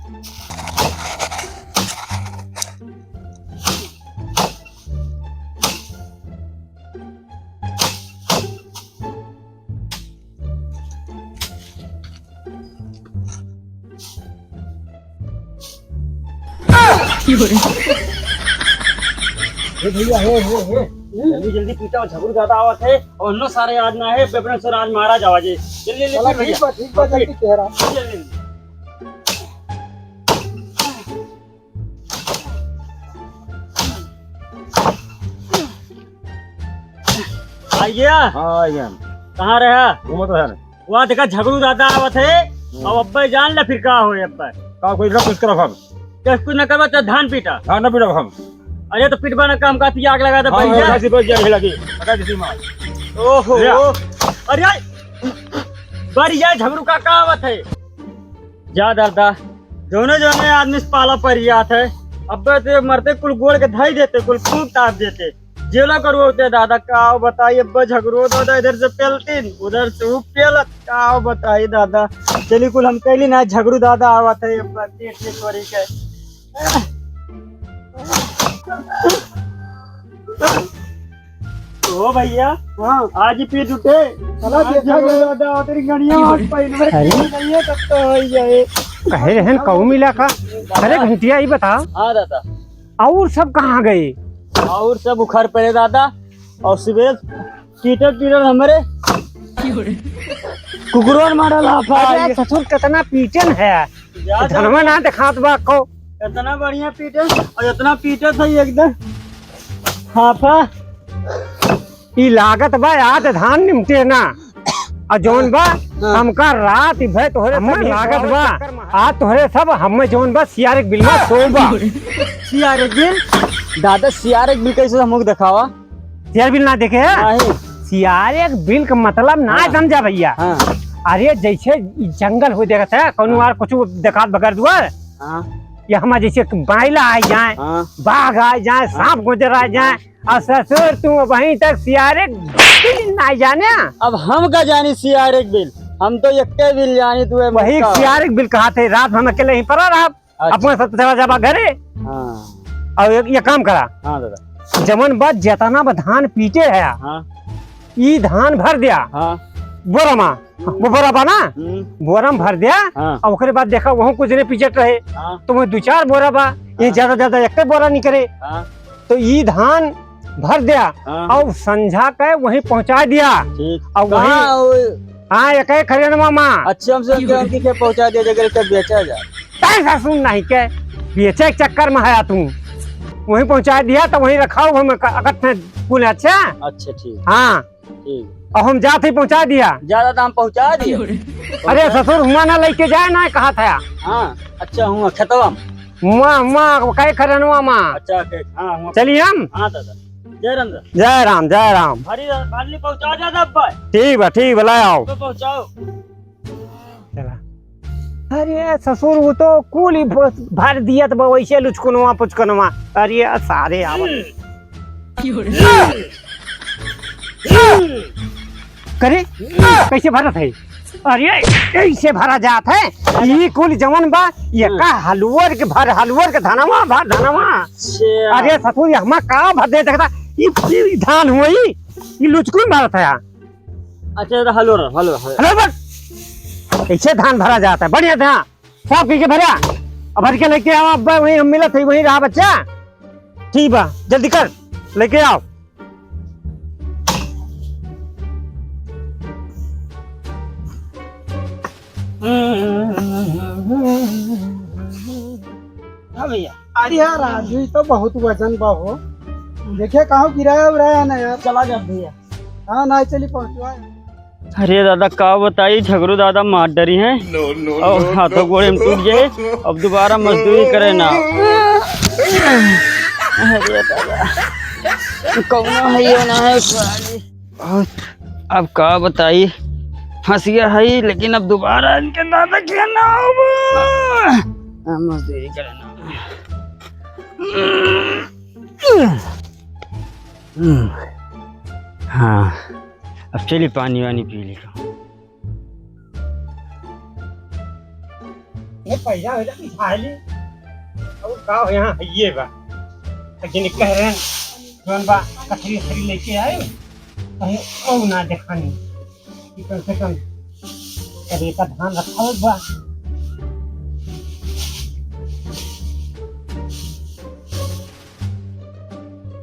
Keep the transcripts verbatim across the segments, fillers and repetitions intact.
हे भैया, हे, हे, हे। जल्दी, जल्दी पीटा, झगड़ू दादा आवत है, और नो सारे आज ना है, बेबरन सर आज मारा जावा जी। जल्दी, जल्दी चला, पीट भैया। ठीक बा, ठीक बा, जल्दी कह रहा। जल्दी, जल्दी। आ गया? हाँ, आ गया। कहाँ रहा? घूमत रहा। वहाँ देखा, झगड़ू दादा आवत है। हम्म। अब अब्बे जान ले फिर का होए अब्बे। का कोई ना कुछ करब हम। कुछ कुछ ना करबा तो धान पीटा। धान ना पीटब हम। अरे तो पीटबा ना काम का, ती आग लगा दे हाँ, भैया। हाँ, बस, बस, यही लगी। लगा दीजिए मार। ओहो। भैया। अरे, बढ़िया झगड़ू का, का आवत है? जा दादा, जौने जौने आदमी से पाला परियात है, अब्बे ते मरते कुल गोड़ के धाई देते, कुल फूंक ताप देते। जेला करुआ होते दादा, का बताई, अब्बे झगड़ू दादा इधर से पेलतीन, उधर से ऊ पेलत, का बताई दादा। चली कुल हम कैली ना, झगड़ू दादा आवत है, अब्बे पेट में तोरी के। ओ भैया, हाँ। आज ही पीट उठे। चला आज देखा झगड़ू जाए। दादा, तेरी गणिया आज पहले में अरे। नहीं है, तब तो हो ही जाए। कहे रहन कऊ मिला का? अरे घंटिया, ई बता। हाँ दादा। और सब कहाँ गए? और सब उखर पड़े दादा। और सुबह टीटर टीटर हमरे कुकुरन मारल हाफा। अरे ससुर, कितना पीटन है। ज्यादा धनवा ना दिखात बा को। इतना बढ़िया पीटे और इतना पीटे था एकदम हाफा। ई लागत बा आज धान निमटे ना। आ जौन बा, हाँ। हमका रात भर तोहरे हमें सब लागत बा, चक्कर में आज तोहरे सब हमें जौन बा, सियार एक बिल में सो बा। सियार एक बिल? दादा, सियार एक बिल कैसे हमको दिखावा? सियार बिल ना देखे है? नहीं। सियार एक बिल का मतलब ना हाँ। समझा भैया। हाँ। अरे जैसे ई जंगल हो देखत है, कौनो हाँ। आर कुछ देखात बगैर दुआर। हाँ। ये हमार जैसे बाइला आ जाए, हाँ। बाघ आ जाए, हाँ। सांप गुजर आ जाए, हाँ। और ससुर, तू वहीं तक सियार एक बिल ना जाने। अब हम का जानी सियार एक बिल, हम तो यक्के बिल जानी, तू है वही मुक्का। सियार एक बिल कहा थे, रात हम अकेले ही पड़ा रहा, अच्छा। अपने सब चला जाबा घरे। हाँ। और ये, ये काम करा। हाँ दादा। जमन बा, जेतना बा धान पीटे है, हाँ। ई धान भर दिया। हाँ। बोरा मा, वो बोरा बा ना, हम्म। बोरा में भर दिया। हाँ। और ओकरे बाद देखा, वहाँ कुछ नहीं पीछे रहे, हाँ। तो वहाँ दो चार बोरा बा, ये हाँ। ज्यादा ज्यादा एक बोरा निकले। हाँ। तो ई धान भर दिया हाँ। और संझा के वहीं पहुँचा दिया। ठीक। और वहीं कहाँ वो? हाँ, एक ही खरियनवा मा। अच्छा, हमसे क्या उनकी क्या पहुँचा दिया, जगह क्या बेचा जाए? तैं सासू नहीं के बेचे के चक्कर में है तू। वहीं पहुँचा दिया तो वहीं रखा हूँ हम अकट्ठे कुल। अच्छा। अच्छा, ठीक। हाँ। ठीक। और हम जात ही पहुँचा दिया। ज्यादा दाम पहुँचा दिया। अरे ससुर, हुआ ना लेके जाए ना कहा था। हाँ, अच्छा, हुआ खेतवा में। हुआ, हुआ, कई खरनवा मा। अच्छा, के-, हाँ, हुआ। चलिए हम। हाँ दादा। जय राम दादा। जय राम, जय राम। भारी, भारी पहुँचा दिया दादा भाई। ठीक बा, ठीक बा, ले आओ। तो पहुँचाओ। चला। अरे ससुर, वो तो कुल ही भ-, भर दिया तो वैसे लुचकुनवा पुचकुनवा। अरे सारे आवत। करे, कैसे भरत है? अरे, कैसे भरा जात है? ये कुल जवन बा, ये का हलुअर के भर, हलुअर के धनवा भर, धनवा। अच्छा। अरे ससुर, ये हमा का भर दे सकता? ये, ये धान हुई, ये लुचकुन भरत है। अच्छा, तो हलो रह, हलो, हलो। हलो बस। कैसे धान भरा जाता है? बढ़िया था। साफ करके भरा। अब भर के लेके आओ, अब वहीं हम मिलत है, वहीं रहा बच्चा। ठीक बा, जल्दी कर, लेके आओ। हाँ भैया। अरे यार राजू, ई तो बहुत वजन बा हो। देखिए, कहाँ गिराया उराया ना यार। चला जा भैया। हाँ, ना चली पहुँचवा। अरे दादा, का बताई, झगड़ू दादा मार डरी हैं। No, no, और no, हाथों no, गोड़े में no। टूट गए। अब दोबारा मजदूरी करे ना। अरे दादा, कौनो है यो ना है साली। और अब का बताई, फंसिया है, लेकिन अब दोबारा इनके दादा के ना होबो। हाँ, मजदूरी करे ना। हम्म, हाँ, अब चली पानी वानी पी ली। ये पैसा हो जाती झाली। और का हो यहाँ है ये बा। तो जिन कह रहे हैं, जौन बा, कथरी उथरी लेके आए, कहीं और ना देखानी। कि कम से कम अरे का ध्यान रखा बा।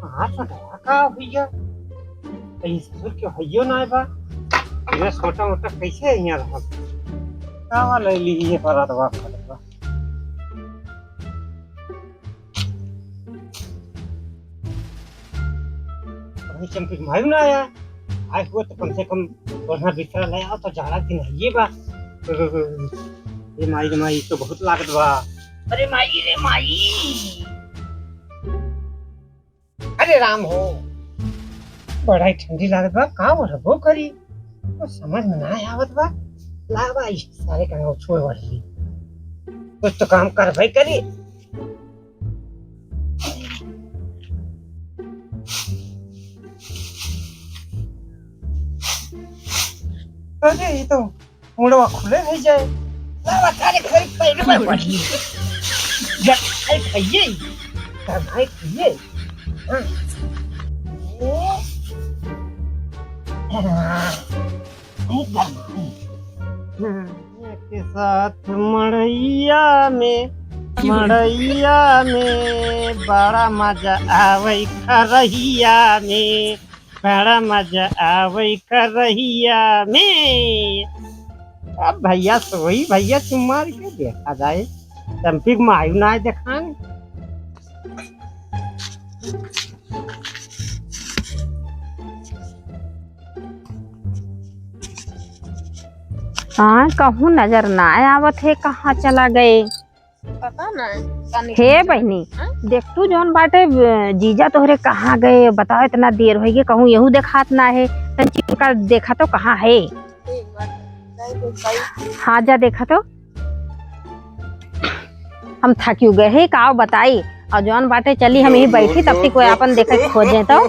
हाँ, तो डरा का भैया? कहीं ससुर के हइयो ना बा। ये छोटा मोटा कैसे यहाँ रहा? का वाला ली ये पर दवा खा लेबा। अभी चंपी के मायू ना आया। आए हुए तो कम से कम ओढ़ना बिस्तरा ले आओ तो जाड़ा दिन है ये बा। ए माई रे माई, तो बहुत लागत बा। अरे माई रे माई। अरे राम हो, बड़ा ही ठंडी लागत बा, का ओढ़बो करी? तो समझ में ना आवत बा। लावा इस सारे का छोड़ वाली। कुछ तो काम करबे करी। अरे, ये तो मुड़वा खुले हो जाए। लावा सारे खरीद पे रुपए पड़ी। जब खाए खाइए, तब खाए खाइए। हाँ। ओ। हाँ। एक साथ मड़ैया में, मड़ैया में बड़ा मजा आवे खरहिया में, बड़ा मजा आवे खरहिया में। अब भैया सोई, भैया चुम्मा के देखा जाए, चंपी के मायू ना देखान। हाँ, कहूँ नजर ना आवत है, कहाँ चला गए? पता ना, का निकल हे गया। बहिनी, हाँ? देख तू जौन बाटे, अ, जीजा तोहरे कहाँ गए? बताओ, इतना देर होइ गए, कहूँ यहू देखात ना है, तन चिंका देखा तो कहाँ है? ठीक बात। जाए तो सही। हाँ, जा देखा तो। हम थकिउ गए ही, काव बताई। और जौन बाटे चली, हम यही बैठी, तब तक कोई आपन देखे खोजे तो।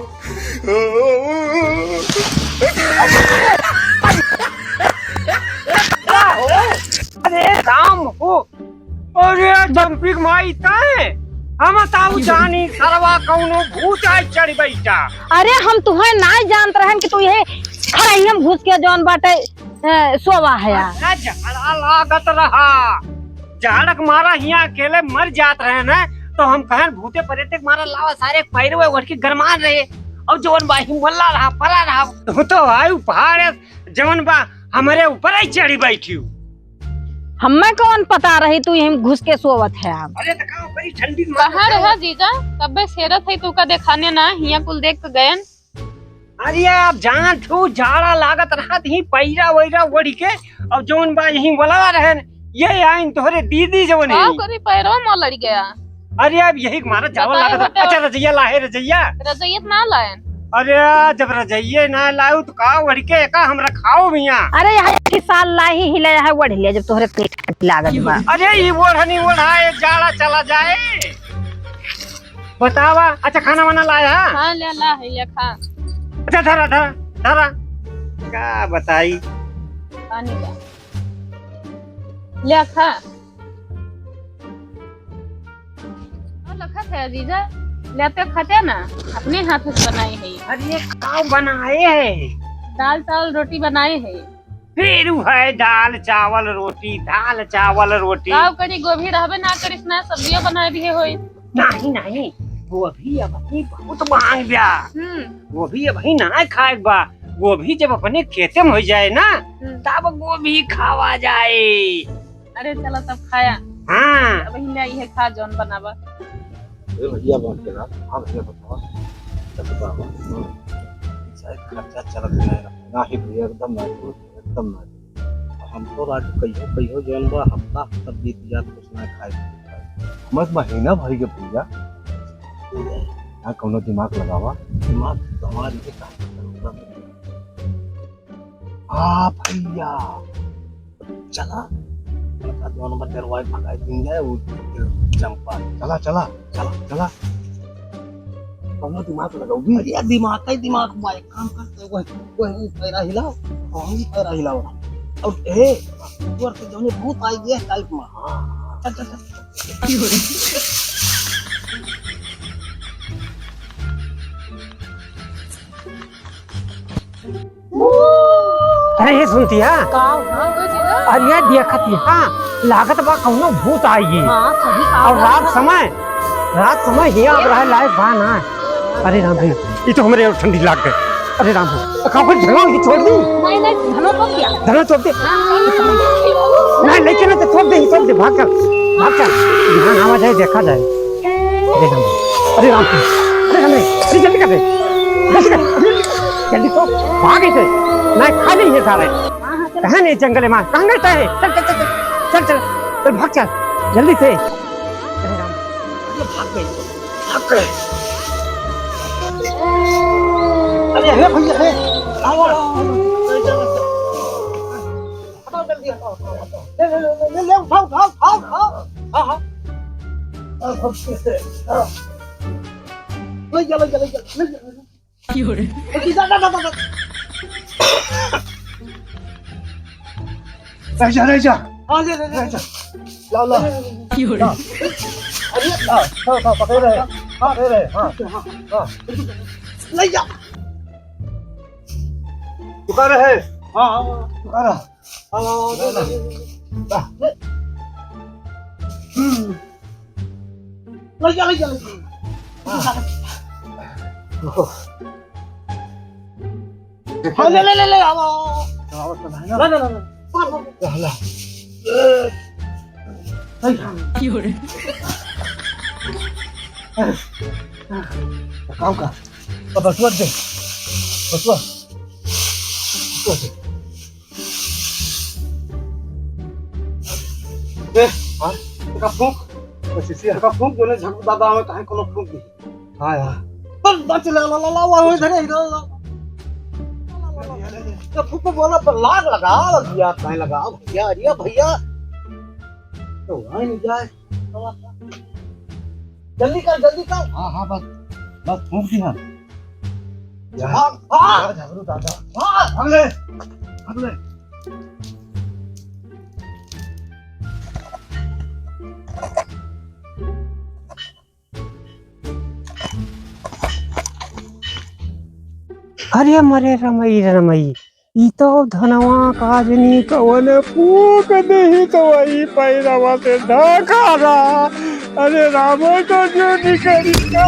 अरे राम हो, अरे चंपी के माई तैं, हम ताऊ जानी सरवा कौनो भूत आइ चढ़ बैठा। अरे हम तुहे ना जानत रहन कि तू यही खरहिया में घुस के जौन बाटे ए, सोवा है यार। अच्छा, झाड़ा लागत रहा। झाड़क मारा हियाँ अकेले मर जात रहे न, तो हम कहन भूते प्रेते के मारा लावा सारे पैरवे ओढ़ के गरमान रहे। और जवन बा हिमवल्ला रहा, परा रहा। तू तो आयु पहाड़ है, जवन बा हमरे ऊपर ही चढ़ी बैठी हूँ। हमें कौन पता रही तू यहीं घुस के सोवत है आप? अरे तो का बड़ी ठंडी मार कहाँ रहा। रहा जीजा? तब्बे सेरत है तू का देखाने ना, हियाँ कुल देख के गयन। अरे अब जान तू जाड़ा लागत रहत ही पैरा वैरा ओढ़ के, अब जौन बा यही बोलावा रहन, ये आइन तोहरे दीदी जवन का है। करी पैरवा में लड़ गया। अरे अब यही मारा जावा बताए लागत। होते। अच्छा रजैया लाहे रजैया। रजैया ना लायन। अरे जब रजैये ना लाऊ तो का ओढ़ के का हम रखाओ भैया। अरे यहाँ एक साल लाही हिला है ओढ़ लिया जब तोहरे इतनी ठंडी लागत बा। अरे ये ओढ़नी ओढ़ाए जाड़ा चला जाए। बतावा, अच्छा खाना वाना लाया है? हाँ, ले ला, है, ले खा। अच्छा, धरा, धरा, धरा। का बताई? पानी ला। ले खा। और लखत है, जीजा? लेते खाते ना, अपने हाथ से बनाए है। अरे, का बनाए है? दाल चावल रोटी बनाए है। फिर वह दाल चावल रोटी, दाल चावल रोटी। का करी, गोभी रहबे ना करिस ना, सब्जियो बनाए दिए होई। नहीं, नहीं, गोभी अबही बहुत महंग बा। हम्म। गोभी अबही ना खाए बा। गोभी जब अपने खेते में हो जाए ना, हम्म। तब गोभी खावा जाए। अरे चला तब खाया। हाँ। अबही ले आई है, खा जौन बनावा। ए भैया बात के ना, हाँ भैया बतावा। तब बतावा। शायद खर्चा चलत नहीं, ना ही भैया एकदम ना। एकदम ना। हम तो राजू कहियो, कहियो जौन बा हफ्ता, हफ्ता बीत जात, कुछ ना खाए, कुछ ना खाए। हमर महीना भर के भैया, ना कौनो दिमाग लगावा। दिमाग तो हमार इहे काम करता। हाँ भैया, चला, चला, जौन बा डरवाए भगाए दिन जाए, वो चंपा। चला, चला। चला, चला। कौनो दिमाग लगाओगी? अरे यार, दिमाग का ही दिमाग बा, एक काम करते, वही, वही पैरा हिलाओ, वही पैरा हिलाओ। और ए, ऊपर से जौने भूत आई गया टाइप में। हाँ, अरे, ये सुनती है? का हुआ? अरे, ये देखत है, हाँ, लागत बा कौनो भूत आई है। हाँ, सही कहा। और रात समय, रात समय हियाँ अब रहे लायक बा ना। अरे राम भाई, ये तो हमरे और ठंडी लाग गए। अरे राम भाई, का कुछ धनो ही छोड़ दी? नहीं, नहीं, धनो तो क्या? धनो छोड़ दे। हाँ, हाँ, हाँ। नहीं, लेकिन तो छोड़ दे, छोड़ दे, भाग चल, भाग चल। यहाँ आवा जाए, देखा जाए। अरे राम, अरे राम, अरे राम रे, अरे जल्दी कर दे, जल्दी कर, जल्दी तो भाग इसे, ना खा लेंगे सारे। कहाँ नहीं जंगल में, कहाँ गए थे? चल, चल, चल, चल, चल, चल, चल, भाग चल, जल्दी से। अरे राम, अरे भाग गए, भाग गए। अरे, अरे भैया, अरे, आओ, आओ, आओ, आओ। हटाओ, जल्दी हटाओ, हटाओ, हटाओ। ले, ले, ले, ले, ले, उठाओ, उठाओ, उठाओ, उठाओ। हाँ, हाँ। हाँ, हाँ। ले जा, ले जा, ले जा, ले जा, ले जा। क्यों रे? ले जा, जा, जा, जा, जा। रह जा, रह जा। हाँ, ले, ले, ले, रह जा। लाओ, लाओ। क्यों रे? लाओ। अरे, लाओ, लाओ, लाओ, पकड़ रहे। हाँ, पकड़ रहे, हाँ। हाँ। ले जा। झुका रहे। हाँ, हाँ, हाँ। झुका रहा। हाँ, हाँ, हाँ, ले, ले, ले, ले। ला। हम्म। ले जा, ले जा, ले जा। हाँ। ओहो। हाँ, ले, ले, ले, ले, आओ, आओ, आओ। आओ, तो है ना? ला, ला, ला, ला। ला, ला। सही है। क्यों रे? काम का। अब बसुआ दे। बसुआ। बसुआ दे। ए, हाँ? तका फूंक। बस इसी तका फूंक, जोने झगड़ू दादा हमें कहीं कोनो फूंक दी। हाँ, हाँ। पर बच ले, ला, ला, ला, ला, इधर है, इधर, ला। ये फूंक बोला, पर लाग लगा, भैया, कहीं लगा, भैया, अरे भैया। तो वहीं नहीं जाए। जल्दी कर, जल्दी कर। हाँ, हाँ, बस, बस फूंक दी हम। जा, भाग, भाग। जा, झगड़ू दादा। भाग। भाग ले, भाग ले। अरे मरे रमई, रमई, ई तो धनवा काजनी कवन फूक देही तो वही पैरवा से ढका रहा। अरे राम, तो जो निकली का।